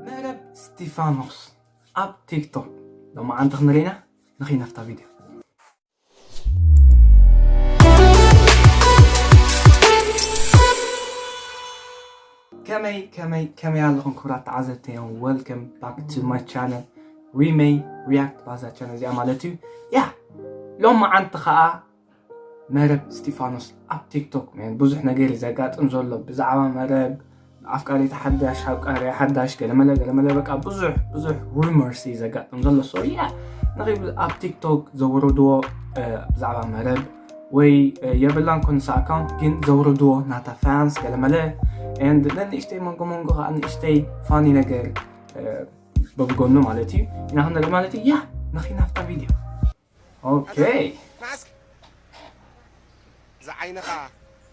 መረብ እስቲፋኖስ ኣብ ቲክቶክ ሎማዓንቲ ክንርኢ ኢና። ንኺድ ናብታ ቪድዮ። ከመይ ከመይ ከመይ ኣለኹም ክቡራት ተዓዘብተይ? Welcome back to my channel, ሪመይ ሪያክት ባዛ ቻነል እዚኣ ማለት እዩ። ያ ሎማዓንቲ ኸኣ መረብ እስቲፋኖስ ኣብ ቲክቶክ፣ man፣ ብዙሕ ነገር እዩ ዘጋጥም ዘሎ ብዛዕባ መረብ፣ ኣፍቃሪት ሓዳሽ፣ ኣፍቃሪ ሓዳሽ፣ ገለመለ ገለመለ፣ በቃ ብዙሕ ብዙሕ ሩመርስ እዩ ዘጋጥም ዘሎ። So yeah፣ ንኺድ ኣብ ቲክቶክ ዘውርድዎ ብዛዕባ መረብ ወይ የብላን ኮንሳ ኣካውንት፣ ግን ዘውርድዎ ናታ ፋንስ ገለመለ፣ and ነንእሽተይ መንጎ መንጎ ከዓ ንእሽተይ ፋኒ ነገር በብጎኑ ማለት እዩ ኢና ክንርኢ ማለት እዩ። ያ፣ ንኺድ ናብታ ቪድዮ። ኦኬ። ማስክ። እዛ ዓይንኻ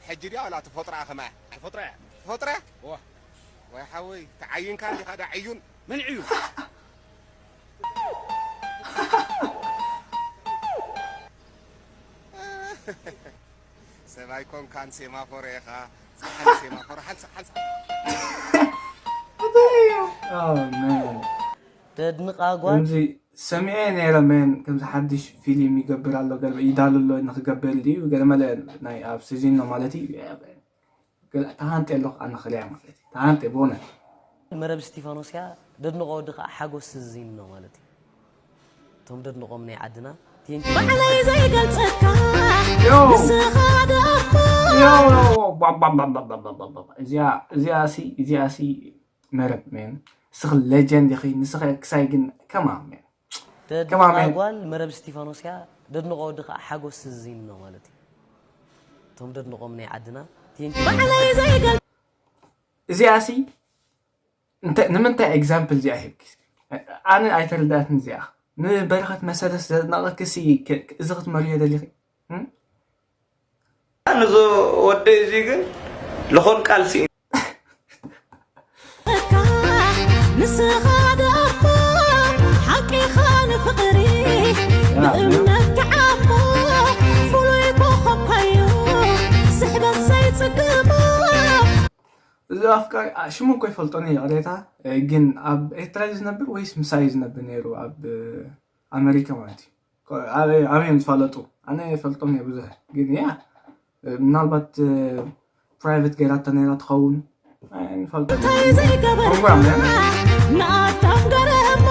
ሕጂ ድያ ዋላ ተፈጥሮኣ ከማያ? ተፈጥሮያ። ተፈጥሮያ? እዋ። ወይ ሓወይ፣ ተዓይንካ እንዲኻ ዳ ዕዩን? መን ዕዩን? ሰብ ኣይኮንካን፣ ሴማፎር ኢኻ። ጸሓን ሴማፎር፣ ሓንሳእ፣ ሓንሳእ። Oh, man። ተድንቓ ጓል። ከምዚ ሰሚዐ ነይረ፣ man፣ ከምዚ ሓድሽ ፊልም ይገብር ኣሎ፣ ገለ ይዳሉ ኣሎ፣ ንክገብር ድዩ? ገለ መለ ናይ ኣብ ሲዚን ነው ማለት እዩ። ገለ ተሃንጤ ኣለኹ ኣነ፣ ክልያ ማለት እዩ። ተሃንጤ ብእውነት። መረብ እስቲፋኖስ እያ፣ ደድንቖ ወዲ ከዓ ሓጎስ ሲዚን ነው ማለት እዩ። እቶም ደድንቖም ናይ ዓድና። Thank you። ባዕለይ ዘይገልጸካ ዮ። ንስኻ ደኣ እሞ። ዮ፣ ባ፣ ባ፣ ባ። እዚኣ፣ እዚኣ ሲ፣ እዚኣ ሲ መረብ፣ man። ንስኺ ሌጀንድ ኢኺ፣ ንስኺ ክሳይ ግን፣ come on, man። Come on, man። ጓል መረብ እስቲፋኖስ እያ፣ ደድንቖ ወዲ ከዓ ሓጎስ ሲዚን ነው ማለት እዩ። እቶም ደድንቖም ናይ ዓድና። Thank you። ባዕለይ ዘይገል- እዚኣ ሲ እንተ-፣ ንምንታይ ኤግዛምፕል እዚኣ ሂብኪ? ኣነ ኣይተረዳእትን እዚኣ። ንበረኸት መሰለስ ዘድነቐኪ ሲ፣ ክ-፣ ክ-፣ እዚ ክትመልዮ ደሊኺ? እም? ንዞ ወደይ እዚ ግን ልኾን ቃልሲ ንስኻ ደኣ እሞ ሓቂኻ ንፍቕሪ ብእምነት ትዓሞ ፍሉይ ኮኸብካዮ ስሕበት ዘይጽግሞ። እዚ ኣፍቃሪ፣ ኣ፣ ሽሙ እኮ ይፈልጦን እዩ፣ ይቕሬታ። እ፣ ግን ኣብ ኤርትራ እዩ ዝነብር ወይስ ምሳይ እዩ ዝነብር ነይሩ? ኣብ፣ እ፣ ኣመሪካ ማለት እዩ። ኮ-፣ ኣበይ፣ ኣበይ እዮም ዝፋለጡ? ኣነ ይፈልጦም እየ ብዙሕ። ግን ያ፣ እ፣ ምናልባት፣ እ፣ ፕራይቬት ገይራቶ ነይራ ትኸውን። ኣይንፈልጦን። እንታይ ዘይገበርካ ፕሮግራም እያ። ንኣዳም ገረሞ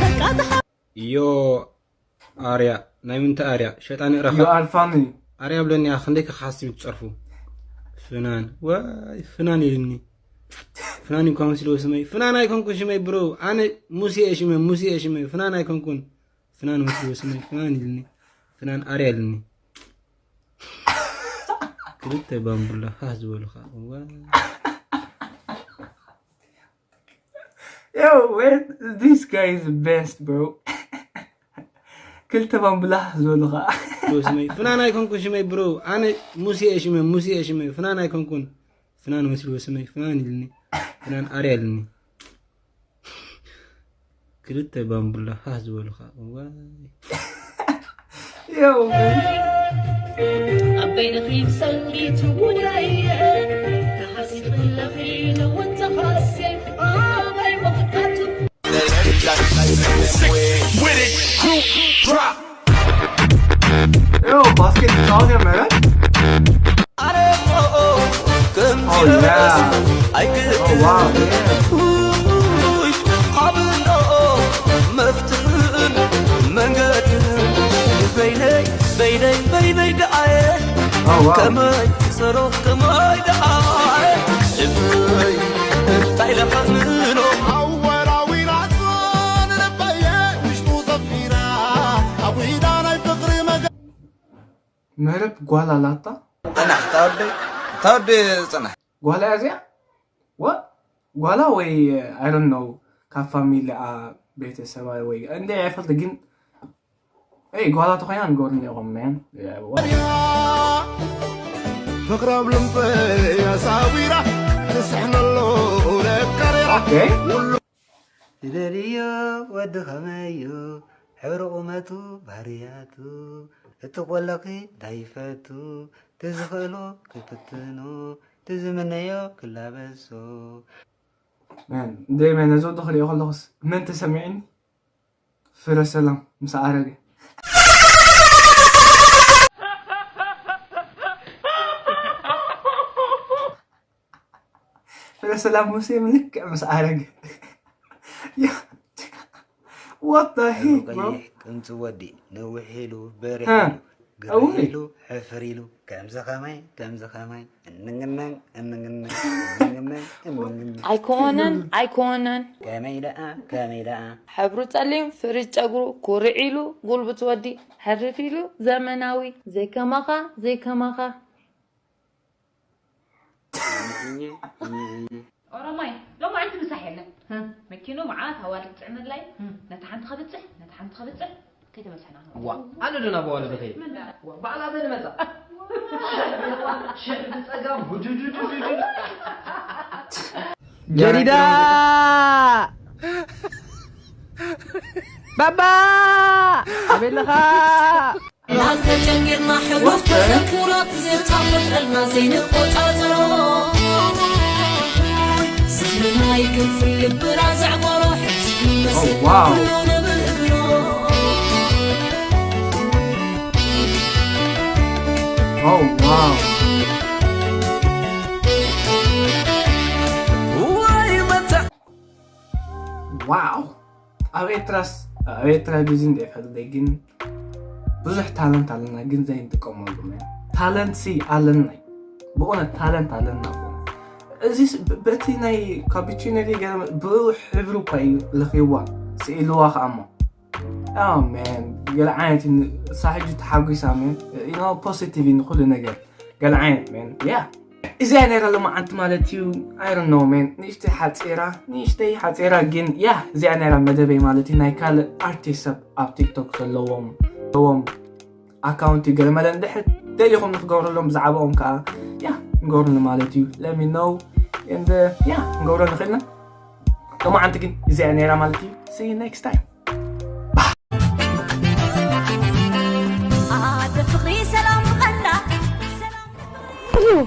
በቃ ተሓ- ዮ ኣርያ፣ ናይ ምንታይ ኣርያ? ሸጣን ይቕረኻ። You are funny። ኣርያ ብለኒ፣ ኣ፣ ክንደይ ከ ክሓስብ እዩ ትጸርፉ? ፍናን፣ ዋይ፣ ፍናን ኢልኒ። ፍናን እኳ መሲልዎ ስመይ። ፍናን ኣይኮንኩን ሽመይ ብሮ። ኣነ ሙሴ እየ ሽመይ፣ ሙሴ እየ ሽመይ። ፍናን ኣይኮንኩን። ፍናን መሲልዎ ስመይ። ፍናን ኢልኒ። ፍናን ኣርያ ኢልኒ። ክልተ ባምቡላ ሃህ ዝበሉ ኸዓ። ዋይ። Yo, wait, this guy is the best, bro. ክልተ ባምቡላ ዝበሉ ኸዓ። ስመይ፣ ፍናን ኣይኮንኩን ሽመይ ብሮ። ኣነ ሙሴ እየ ሽመይ፣ ሙሴ እየ ሽመይ። ፍናን ኣይኮንኩን። ፍናን መሲልዎ ስመይ፣ ፍናን ኢልኒ። ፍናን ኣርያ ኢልኒ። ክልተ ባምቡላ ሃህ ዝበሉ ኸዓ። ዋይ። Yo, man. ኣብ በይንኺ ብሰንኪ ትውለየ፣ ተሃሲኺ ኣለኺ ነውን ተኻስየ፣ ኣበይ ምኽታቱ? With it, group drop. Yo, ባስኬት ትጻወት እያ መረብ? ኣነ ኦኦ፣ ከምዚ Oh, yeah. ኣይክእል። Oh, wow, yeah. ውይ፣ ሓብን ኦኦ፣ መፍትሕን መንገድን በይነይ፣ በይነይ፣ በይነይ ደኣየ። Oh, wow. ከመይ ሰሮ፣ ከመይ ደኣየ? እመይ፣ እንታይ ለኸንኖ? ኣወራዊራቶ ንልበየ፣ ውሽጡ ዘፊራ፣ ኣብ ዊዳ ናይ ፍቕሪ መገ- መረብ ጓል ኣላታ? ጽናሕ፣ እታ ወደይ፣ እታ ወደይ ጽናሕ። ጓል እያ እዚኣ? ወ-፣ ጓላ ወይ፣ I don't know፣ ካብ ፋሚሊኣ፣ ቤተሰባ ወይ እንደ ኣይፈልጥ፣ ግን፣ ኤይ፣ ጓላ ተኾይና ንገሩኒ ኢኹም፣ man። ፍቕራ ኣብ ልበይ ኣሳዊራ፣ ትስሕነሎ ለካሪራ። ኦኬ። ኩሉ ልደልዮ ወዲ ኸመይ እዩ፣ ሕብሪ ቁመቱ ባህርያቱ፣ እቲ ቆለኺ እንታይ ይፈቱ፣ ትዝኽእሎ ክፍትኖ፣ ትዝምነዮ ክላበሶ። መን ደይ መን ነዚ ወዲ ክሪኦ ከለኹስ መን ተሰሚዕኒ? ፍረ ሰላም ምስ ኣረገ። ፍረ ሰላም ሙሴ ምልክዕ ምስ ኣረገ። What the heck, bro? ቅምፂ ወዲ ነዊሕ ኢሉ በሪሕ ኢሉ ግርህ ኢሉ ሕፍር ኢሉ ከምዚ ከማይ ከምዚ ከማይ እንግነን እንግነን እንግነን እንግነን ኣይኮነን ኣይኮነን ከመይ ደኣ ከመይ ደኣ ሕብሩ ጸሊም ፍርጭ ጨጉሩ ኩርዕ ኢሉ ጉልብት ወዲ ሕርፍ ኢሉ ዘመናዊ ዘይከማኻ ዘይከማኻ ኦሮማይ ሎማዓንቲ ምሳሕ የለን። መኪኖ መዓት ኣዋልድ ትጥዕመላ እዩ። ነታ ሓንቲ ከብፅሕ ነታ ሓንቲ ከብፅሕ ከይተበፅሐና ክንብል። ዋ ኣነ ዶ ናብ ኣዋልድ ከይድ? ዋ ባዕላ በል መፃ። ሽሕ ብፀጋም ሁዱዱዱዱዱ። ጀዲዳ ባባ ኣበይ ኣለኻ? ናተጨንጌርና ሕሉፍ ተዘክሮት ዘታፈጥረልና ዘይንቆጻጸሮ ስምና ይግንፍል ልብና ዘዕቆሮ ሕጂ መስል ዋው። ኩሉ ንብል እግሮ Oh wow. ወይ መታ ዋው ኣብ ኤርትራስ ኣብ ኤርትራ ቢዚ እንደ ይፈልጥ ግን ብዙሕ ታለንት ኣለና ግን ዘይንጥቀመሉ። ታለንት ሲ ኣለና እዩ። ብእውነት ታለንት ኣለና እኮ። እዚ ስ- ብ- በቲ ናይ ካፒቺኖ ገለ ብኡ ሕብሪ እኳ እዩ ለኺዋ ስኢልዋ ከኣሞ ሜን ገለ ዓይነት እዩ። ንሳ ሕጂ ተሓጒሳ ሜን ፖሲቲቭ እዩ ንኩሉ ነገር ገለ ዓይነት ሜን ያ እዚኣ ነይራ ሎማዓንቲ ማለት እዩ። ኣይሮኖ ሜን ንእሽተይ ሓፂራ ንእሽተይ ሓፂራ ግን ያ እዚኣ ነይራ መደበይ ማለት እዩ። ናይ ካልእ ኣርቲስት ሰብ ኣብ ቲክቶክ ዘለዎም ዘለዎም ኣካውንቲ ገለመለ እንድሕር ደሊኹም ንክገብረሎም ብዛዕባኦም ከዓ ያ ንገብረሉ ማለት እዩ። ለሚ ነው እንደ ያ ንገብሮ ንኽእልና ሎማዓንቲ ግን እዚኣ ነይራ ማለት እዩ። See you next time. ኣደ ፍቕሪ ሰላም ብቐንዳ ሰላም